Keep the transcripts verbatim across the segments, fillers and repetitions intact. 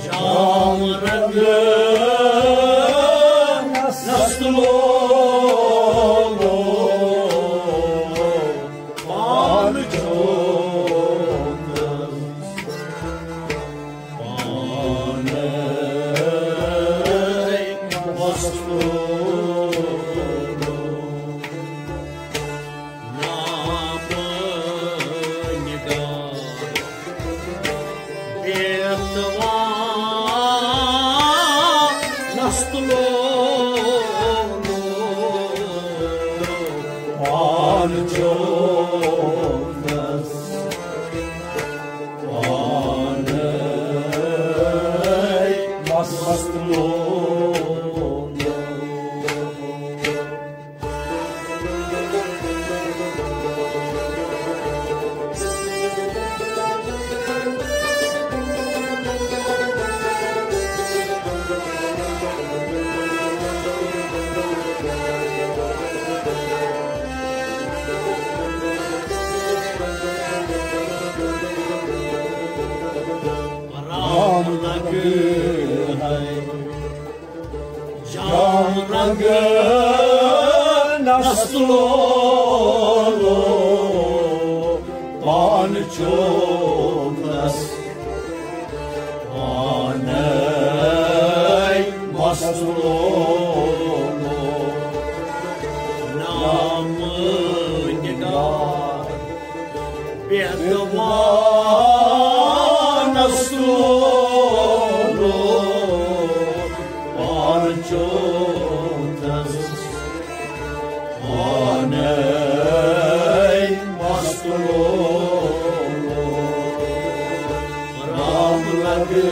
جام رنگ نسلو پان چونس پانے وستو۔ نام نگار بیتوان نستلو پان چونس پانے مستلو۔ رام لگے ہے جام رنگ نسلو پان چونس پانے مستلو۔ نام نگار بیتوان سولو پان چونس پانے مستلو۔ رام لگے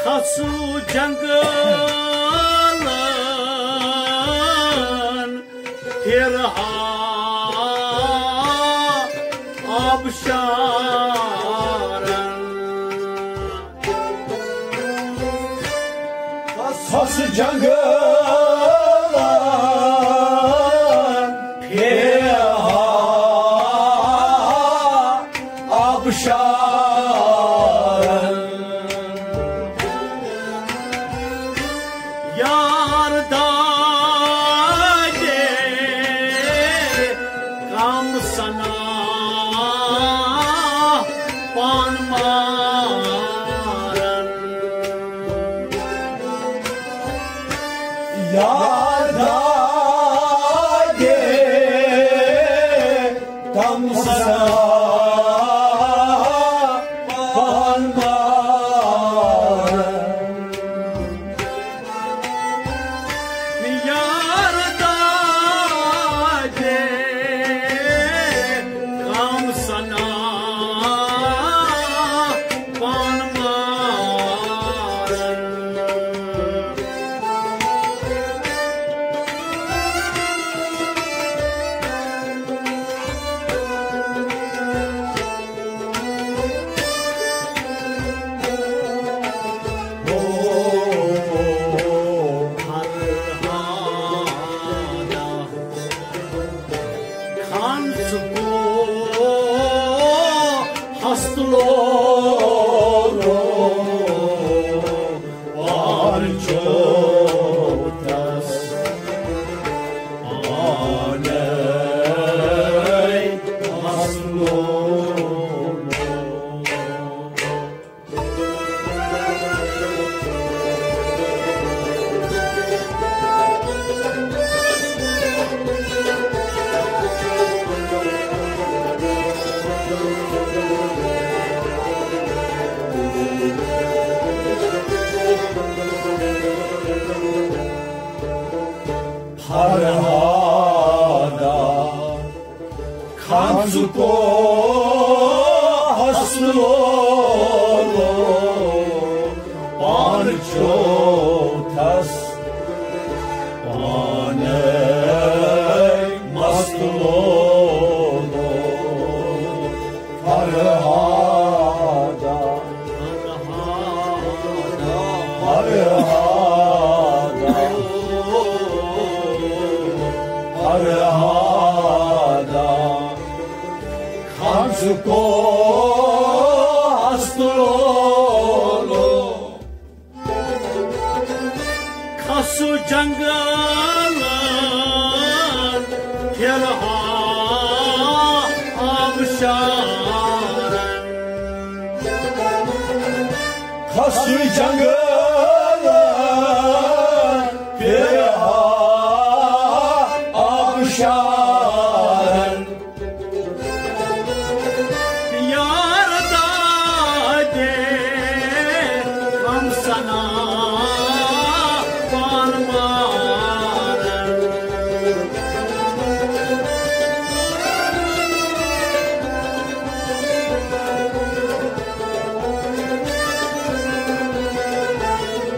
کھسو جنگلن پھرہا آبشارن۔ کھس جنگلن پھرہا آبشارن۔ یار دادے کم سنا پان مارن۔ یار دادے کم سنا فرہادا کھنٛز کو ہسلو پان چوتھس پانے مست لوگو۔ فرہادا، فرہادا، فرہادا، کھنٛز کو ہست لولو۔ کھسو جنگلن، پھرہا آبشارن۔ کھسو جنگلن، پھرہا آبشارن۔ یار دادے ہم سنا پان مارن۔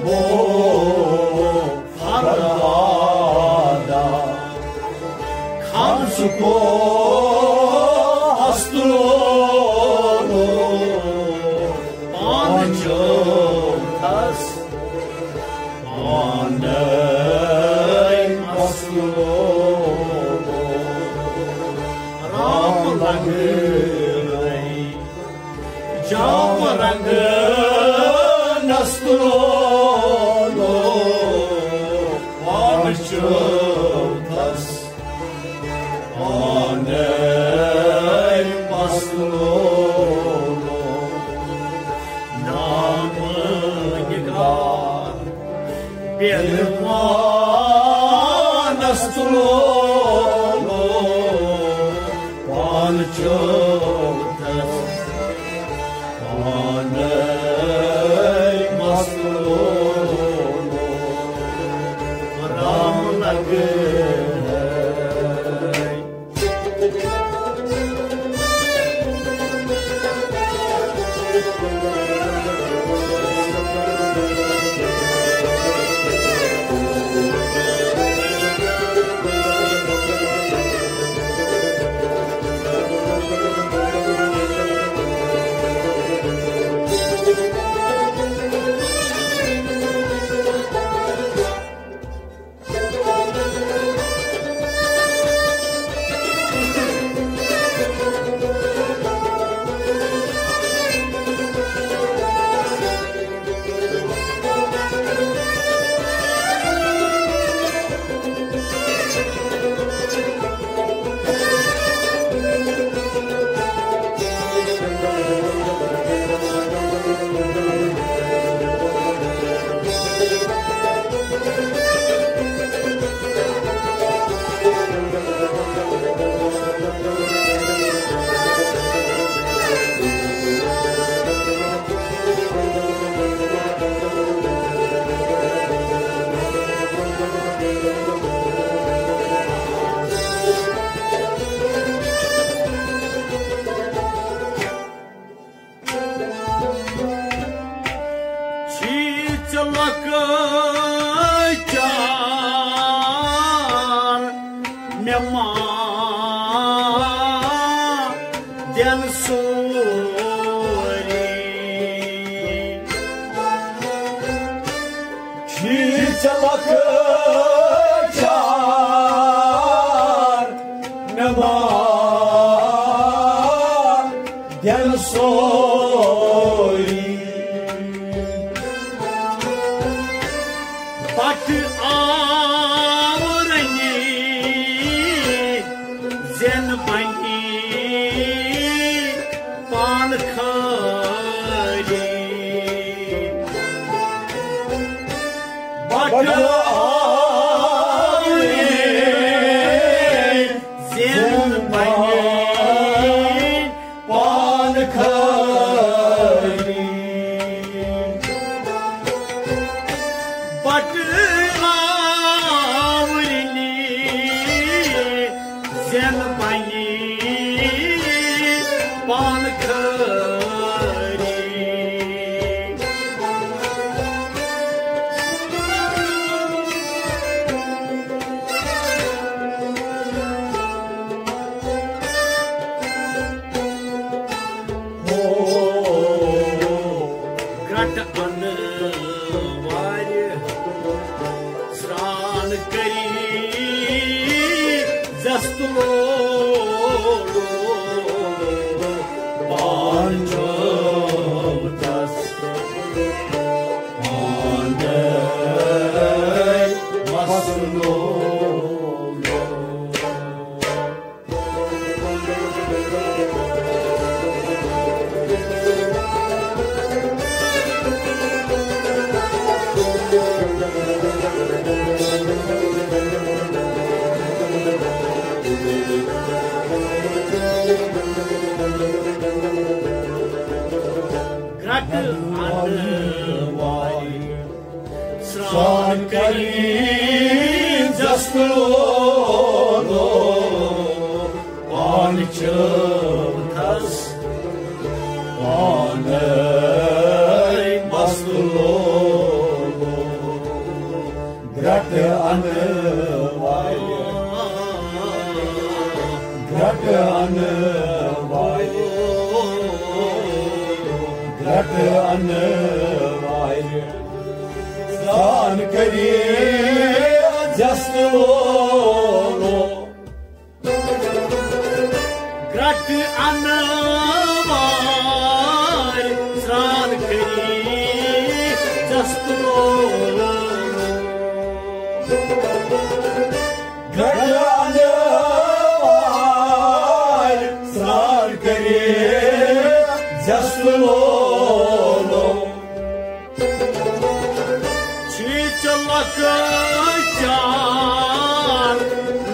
او فرہادا، کھنٛز کو ہست لولو، پان چوتھس پانے مست لولو۔ رام لگے جام رنگ نستولو، پان چوتھس پانے مست لولو۔ نام نگار بیلوانس تُلو، پان چوتھس پانے مست لولو۔ رام لگے ہے۔ چھی ژےٚ لۄکچار مےٚ ما دِن سورُے۔ چھی ژےٚ لۄکچار مےٚ ما دِن سورُے۔ پتہٕ آو رنگی زین بنی خٲری۔ بٹہٕ آورِ زٮ۪ن پنٕنۍ پان خٲری۔ بٹہٕ آورِ زٮ۪ن پنٕنۍ پان خٲری۔ ہو، گرٛٹہٕ اَنہٕ وارِ سرٛان کٔری زستہٕ لولو، پان چھوٚو تس پانے مست لولو۔ گرٛٹہٕ اَنہٕ وارِ سرٛان کٔری زستہٕ لولو، پان چھوٚو تس پانے مست لولو۔ گرٛٹہٕ اَنہٕ وارِ، گرٛٹہٕ اَنہٕ وارِ، گرٛٹہٕ اَنہٕ وارِ سرٛان کٔری زستہٕ لولو۔ گرٛٹہٕ اَنہٕ وارِ سرٛان کٔری زستہٕ لولو۔ گرٛٹہٕ اَنہٕ وارِ سرٛان کٔری زستہٕ لولو۔ چھی ژےٚ لۄکچار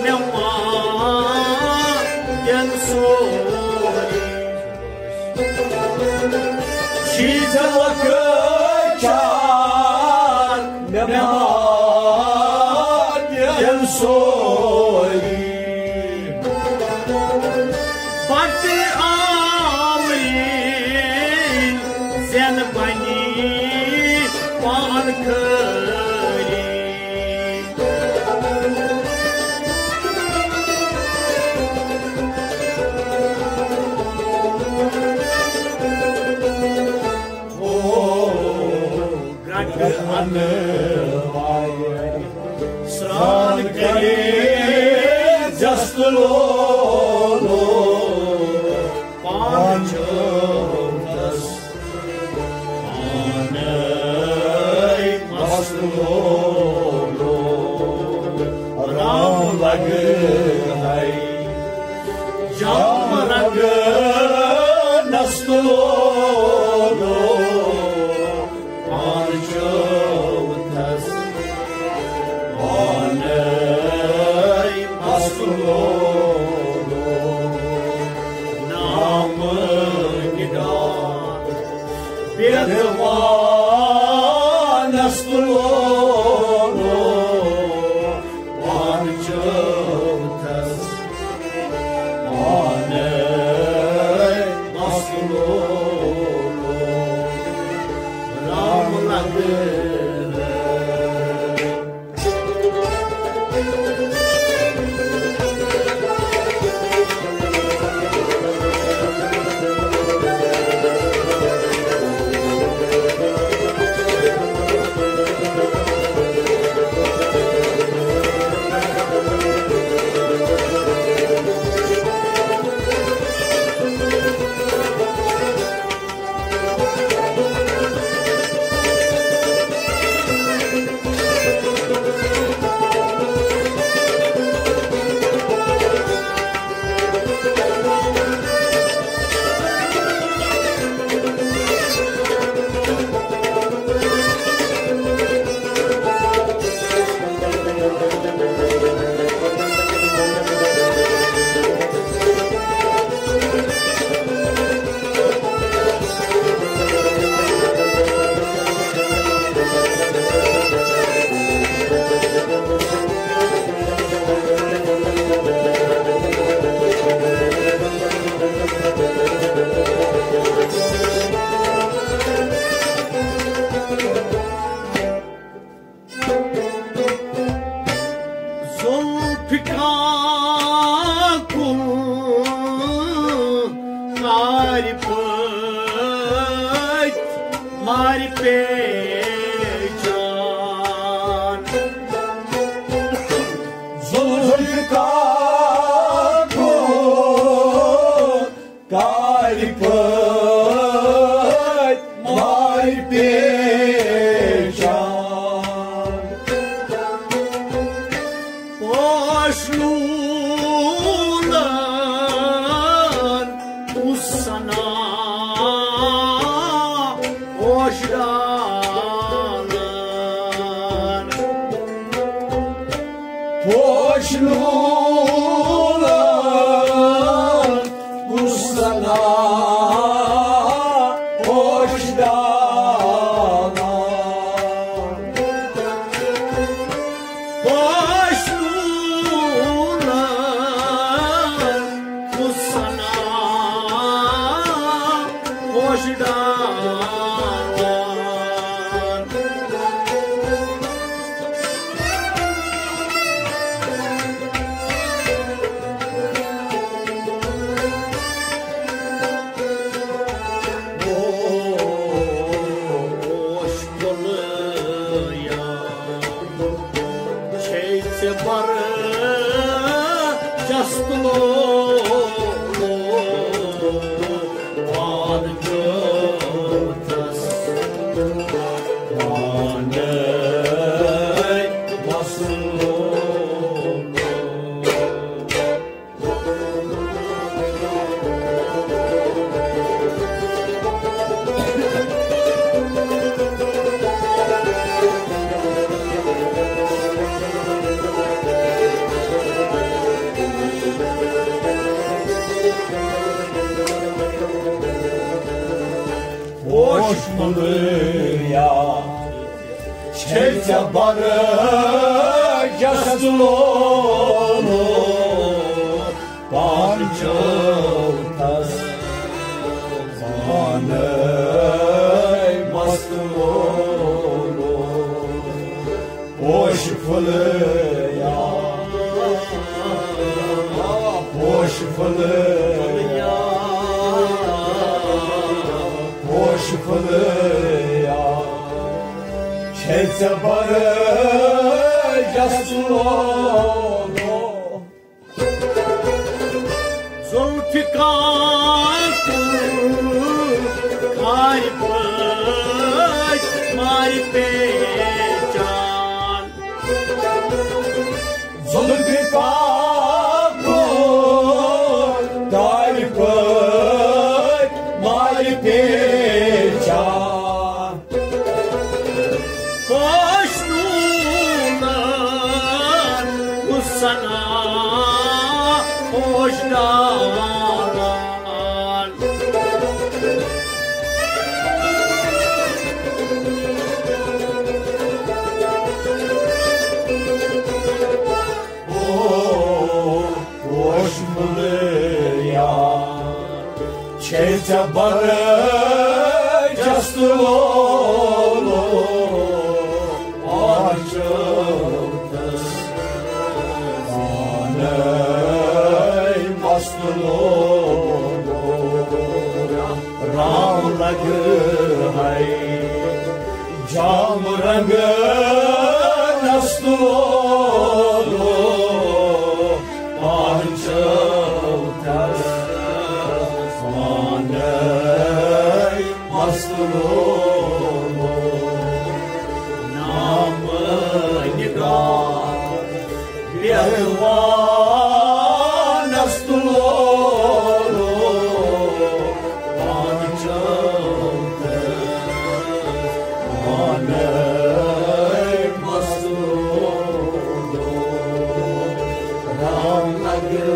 مےٚ ما دِن سورُے۔ چھی ژےٚ لۄکچار مےٚ ما دِن سورُے۔ بٹہٕ آورِ زٮ۪ن پنٕنۍ پان خٲری۔ ہو، گرٛٹہٕ اَنہٕ وارِ سرٛان کٔری زستہٕ لولو، پان چھوٚو تس پانے مست لولو۔ رام لگہٕ ہے جام رنگ نست لولو، پان چھوٚو تس پانے مست لولو۔ نام ندا بیدوانس لولو، پان چھوٚو تس پانے مست لولو۔ رام لگہٕ مارِ پٲٹھۍ مارِ پیچان۔ ذوالفقار گوٚو کارِ پٲٹھۍ مارِ پیچان۔ پوش لولن کُس سنا پوش ڈالن۔ پوش لولن کُس سنا پوش ڈالن۔ پوش لولن کُس سنا پوش ڈالن۔ پوش پھُلیا چھے ژےٚ بر جست لولو۔ پان چوتھس پانے وسلو۔ پوش پھُلیا چھے ژےٚ بر جست لولو۔ پان چوتھس پانے مست لولو۔ پوش پھُلیا، پوش پھُلیا، پوش پھُلیا چھے ژےٚ بر جست لولو۔ ذوالفقار کارِ پٲٹھۍ مارِ پیچان۔ ذوالفقار کارِ پٲٹھۍ مارِ پیچان۔ پوش لولن کُس سنا پوش ڈالن۔ او پوش پھُلیا چھے ژےٚ بر جست لولو۔ پان چوتھس پانے مست لولو۔ رام لگے ہے جام رنگ نست لولو۔ پان چوتھس پانے مست لولو۔ نام نگار بیہوانس تُلو، پان چوتھس پانے مست لولو۔ رام لگے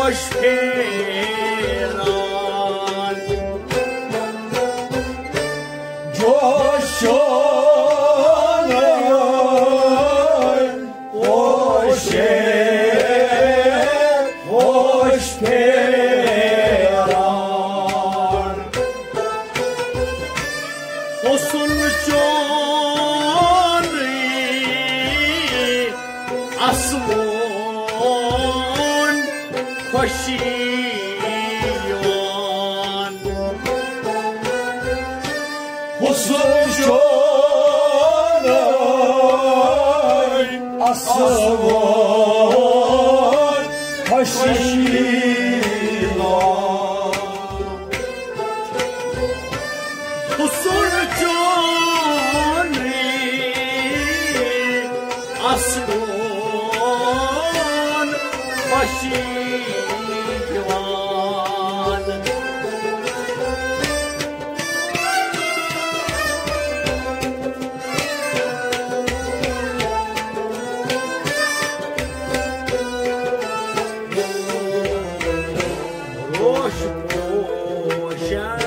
پھیران۔ جوشن پوشے پوش پھیران۔ حسن چون اصلون خوشی یوان۔ حسن چون اصلون خوشی یوان۔ حسن چون اصلون خوشی یوان۔ روش پوشن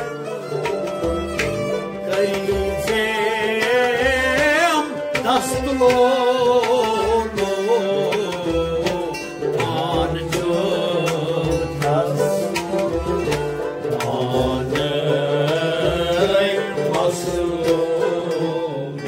کری زیم دست لولو، پان چوتھس پانے مصلوب۔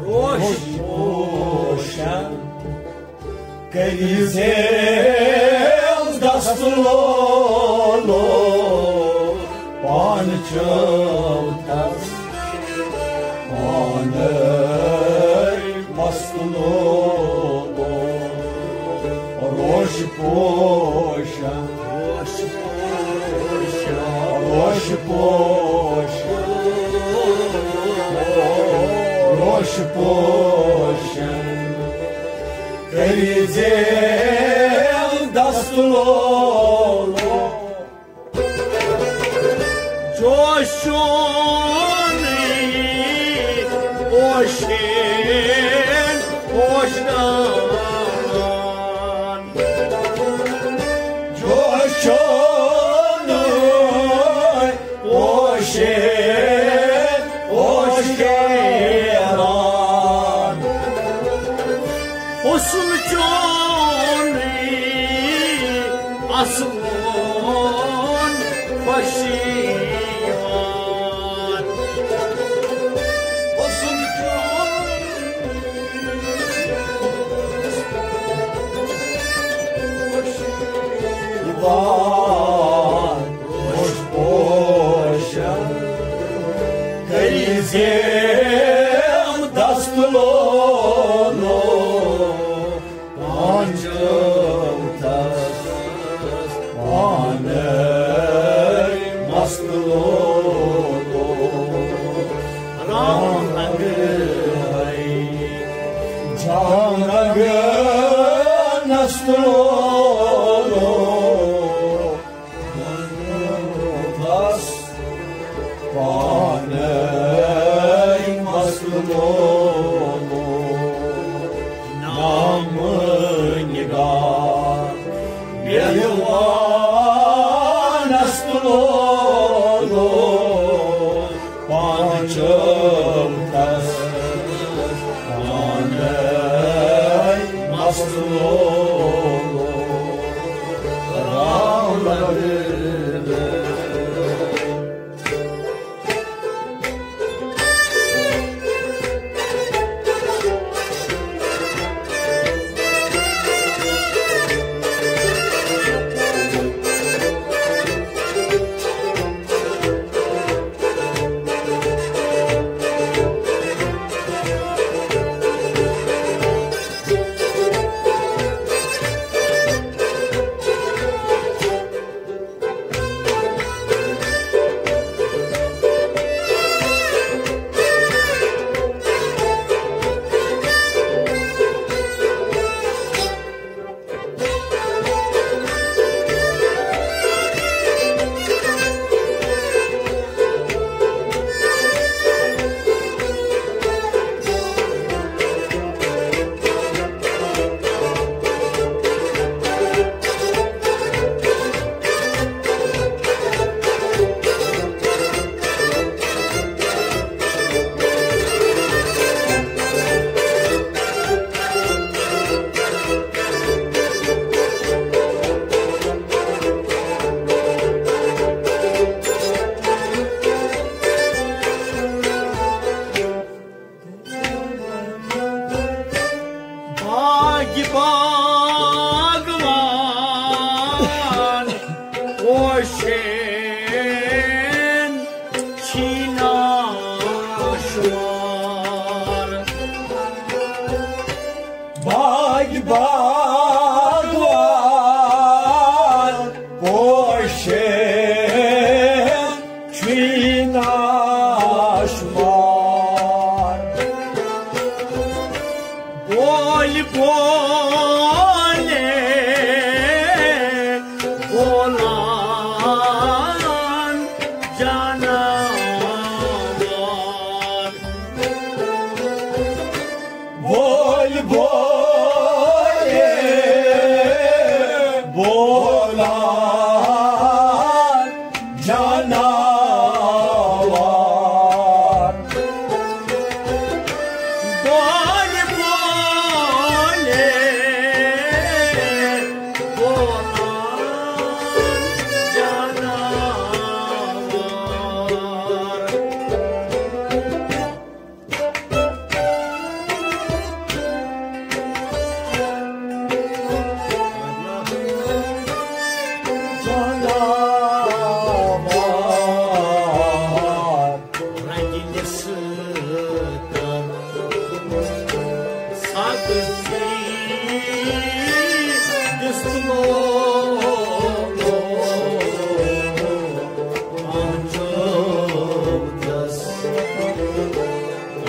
روش پوشن کٔرِو زیو دست لولو، پانہٕ چٲوتھس پانے مست لولو۔ روش پوشن، روش پوشن، روش پوشن، روش پوشن۔ کٔرِو زیو دست لولو۔ جوشن پوشن پوشن۔ جوشن پوشے پوشے ران۔ حسن چون اصلون خوشی یوان۔ حسن چون خوشی یوان۔ روش پوشن کٔرِو زیم دست لولو، پانہٕ چٲوتھس پانے مست لولو۔ رام رنگ ہے جام رنگ نست لولو۔ بس پانے مست لولو۔ نام نگار یلوان است لولو۔ پانہٕ چٲوتھس پانے مست لولو۔ رام لگ شین چھینا شمار۔ باغ باغوان پوشین چھینا شمار۔ بول بولے بولان جاناوار۔ بول بولے بولان جاناوار۔ بول بولے بولان جاناوار۔ رنگین ستم سبزی دستمو آنچو دس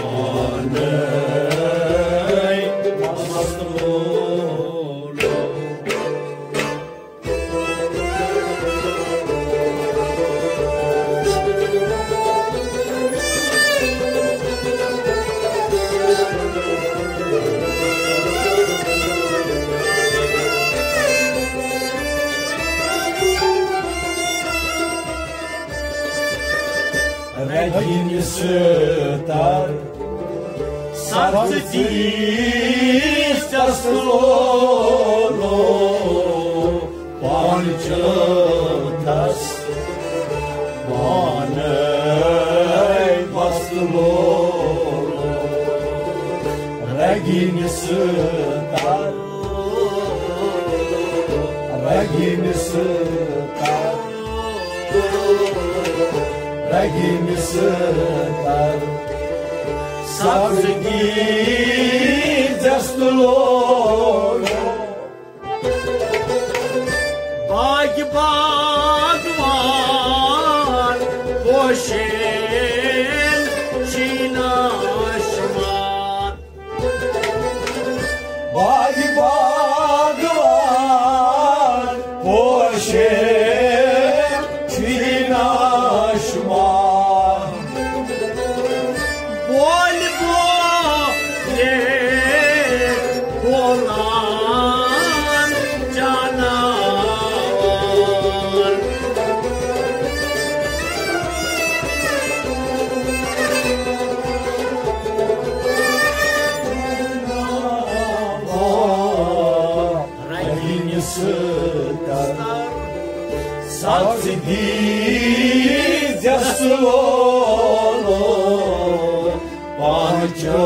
آنے مستمو۔ رگین ستر سبز دیس دست لولو پانچ دس پانے مست لولو۔ رگین ستر رگین ستر رگین ستر سبزگی دست لولو۔ باغ باغوان پوشین چھینا شمار۔ باغ باغوان پوشے چھینا شمار۔ بول بولے بولان جاناوار۔ رگین ستر سبز دیس دست لولو پانچو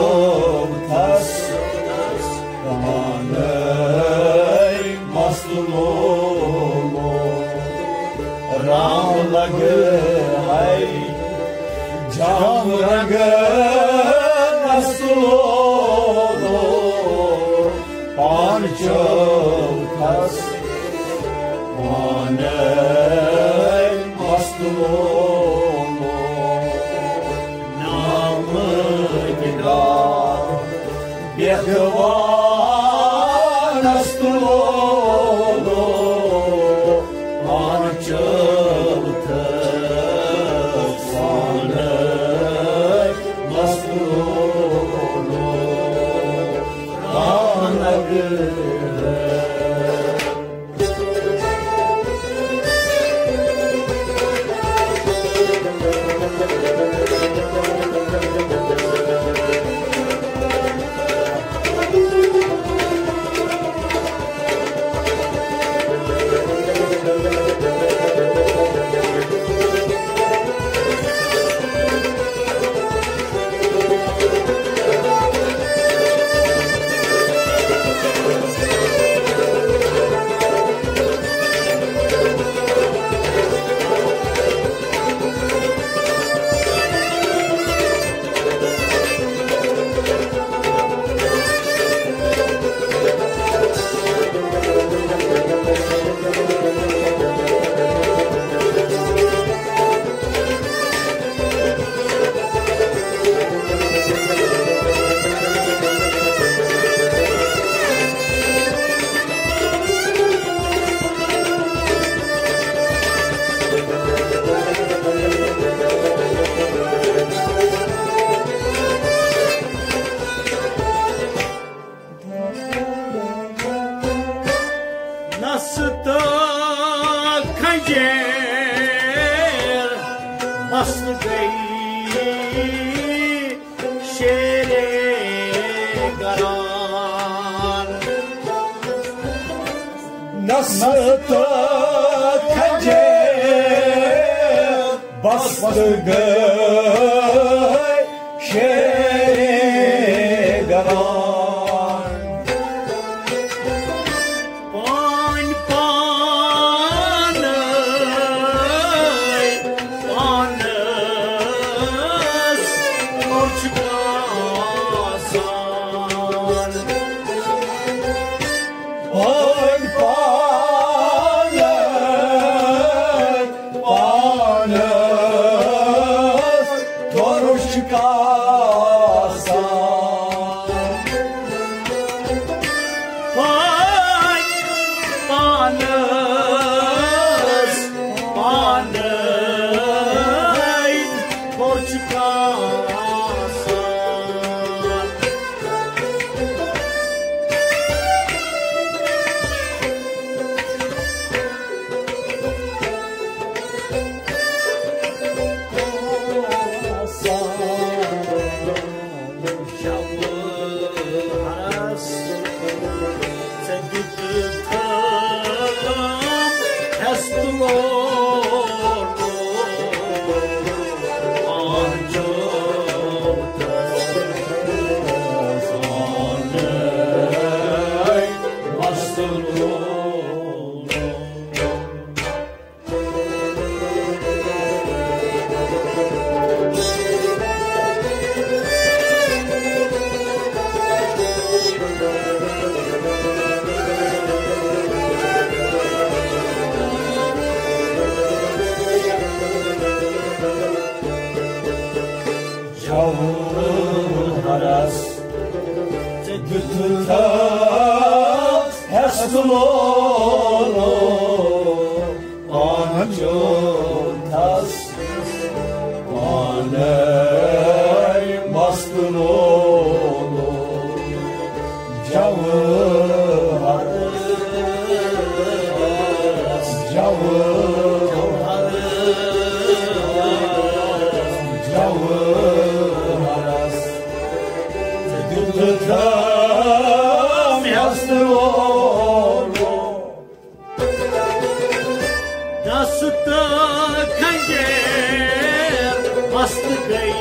دس پانے مست لولو۔ رام لگ ہے جام رگ مست لولو پانچو دس پانے مست لولو۔ نام نگار بیدوانس لولو پانچو دس پانے مست لولو۔ رام لگ ہے شیر مست گئی شیر گران۔ نس تہٕ کھنجر بست گئی شیر گران۔ پان پانے پانس اوچھ کاسان۔ پان پانے پانس تورش کاسان۔ پان پانس پانے اوچھ کاسان۔ شب ہرس ژےٚ دیُتتھم ہٮ۪س تہٕ لولُن۔ آنچو تس آنے مست لولُن۔ جوہرس ژےٚ دیُتتھس ہٮ۪س لولُن۔ پان چوتھس پانے مست لولُن۔ جوہرس، جوہرس، جوہرس، دیُتتھم ہٮ۪س لولُن۔ دست کھنجر مست گئی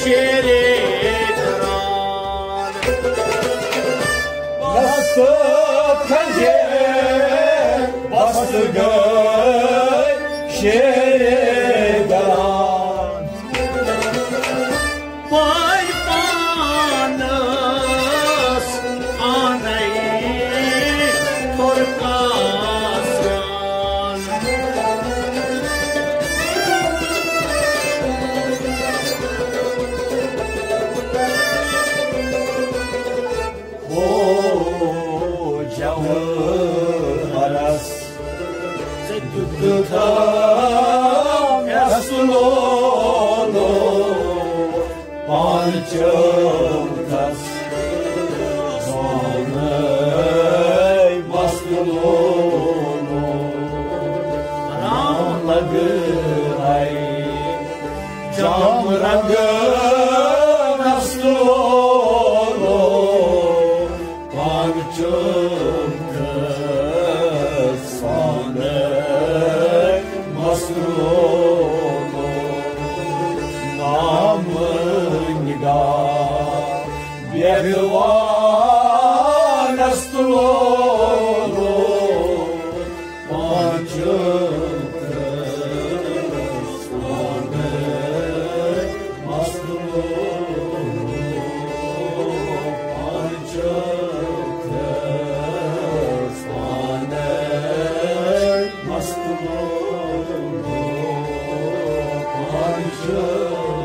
شیر گران۔ دست کھنجر مست گئی شیر گران۔ پاے پانس آنے تھوٚر کاسان۔ او جوہرس ژےٚ دیُتتھم ہٮ۪س لولُن۔ پان چوتھس پانے مست لولُن۔ رام لگے جام رنگ مست لولُن۔ پان چوتھس پانے مست لولُن۔ نام نگار بیدوانس تُلولُن۔ پان چوتھس پانے مست لولُن۔ پان چوتھس پانے مست لولُن۔ پان چوتھس